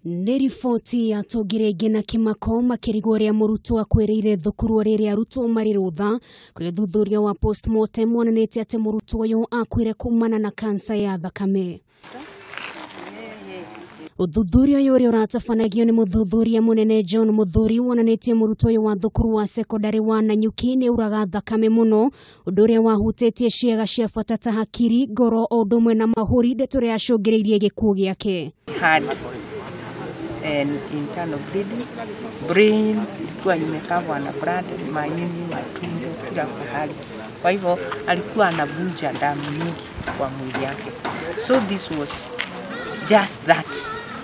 Nĩ riboti yatũngire ĩngĩ na kĩmako makĩrigwo ũrĩa mũrutwo akwĩrĩire thukuru rĩrĩa arutwo marĩ rũtha kũrĩa ũthuthuria wa postmortem wonanĩtie atĩ mũrutwo ũyũ akuire kumana na kansa ya thakame. Ũthuthuria ũyũ ũrĩa ũratabanagio nĩ mũthuthuria mũnene John Mũthuri wonanĩtie mũrutwo ũyũ wa thukuru wa sekondarĩ wa Nanyuki nĩ auraga thakame mũno, ũndũ ũrĩa wahutĩtie ciĩga cia bata ta hakiri, ngoro o ũndũ ũmwe na mahũri, ndeto ĩrĩa yacũngĩrĩirie gĩkuũ gĩake. Had an internal bleeding, brain ilikuwa imekavwa na blood, maini, matumbo, kila pahali. Kwa hivyo alikuwa anavuja damu nyingi kwa mwili yake. So this was just that.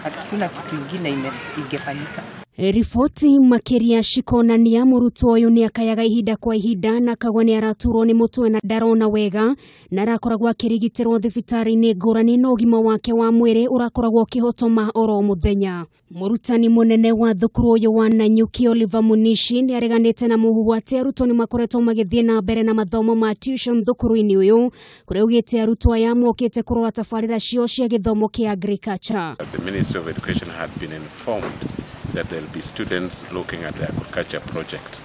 Hakuna kitu ingine ingefanyika. Riboti makĩria cikonania mũrutwo ũyũ nĩ akayaga ihinda kwa ihinda na akagwa nĩ araturwo nĩ mũtwe na ndarona wega na arakoragwo akĩrigitĩrwo thibitarĩ-inĩ ngũrani na ũgima wake wa mwĩrĩ ũrakoragwo ũkĩhotoma oro mũthenya. Mũrutani mũnene wa thukuru ũyũ wa Nanyuki Oliver Munishi nĩ areganĩte na mũhuhu atĩ arutwo nĩ makoretwo magĩthiĩ na mbere na mathomo ma tuition thukuru-inĩ ũyũ kũrĩa augĩte arutwo aya mokĩte kũrora tabarĩra ciao cia gĩthomo kĩa agriculture. The Ministry of Education had been informed that there will be students looking at the agriculture project.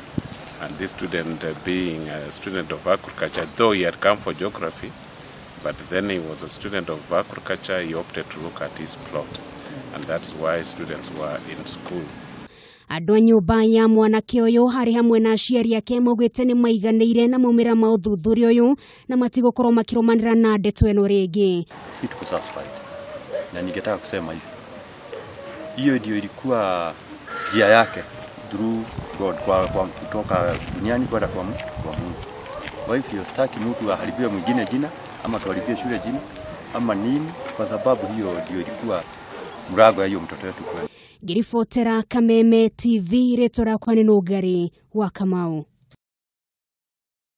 And this student being a student of agriculture, though he had come for geography, but then he was a student of agriculture, he opted to look at his plot. And that's why students were in school. Andũ a nyũmba ya mwanake ũyũ harĩ hamwe na aciari ake maugĩte nĩ maiganĩire na maumĩrĩra ma ũthuthuria ũyũ na matigũkorwo makĩrũmanĩra na ndeto ĩno rĩngĩ. Si tuko satisfied. Na ningetaka kusema hivi, hiyo ndio ilikuwa njia yake through God kwa kutoka duniani kwenda kwa Mungu. Kwa hivyo sitaki mtu aharibie mwingine jina ama tuharibie shule jina ama nini, kwa sababu hiyo ndio ilikuwa mlango ya hiyo mtoto wetu kwenda. Ngiribotera Kameme TV, rĩtwa rĩakwa nĩ Nũngari wa Kamau.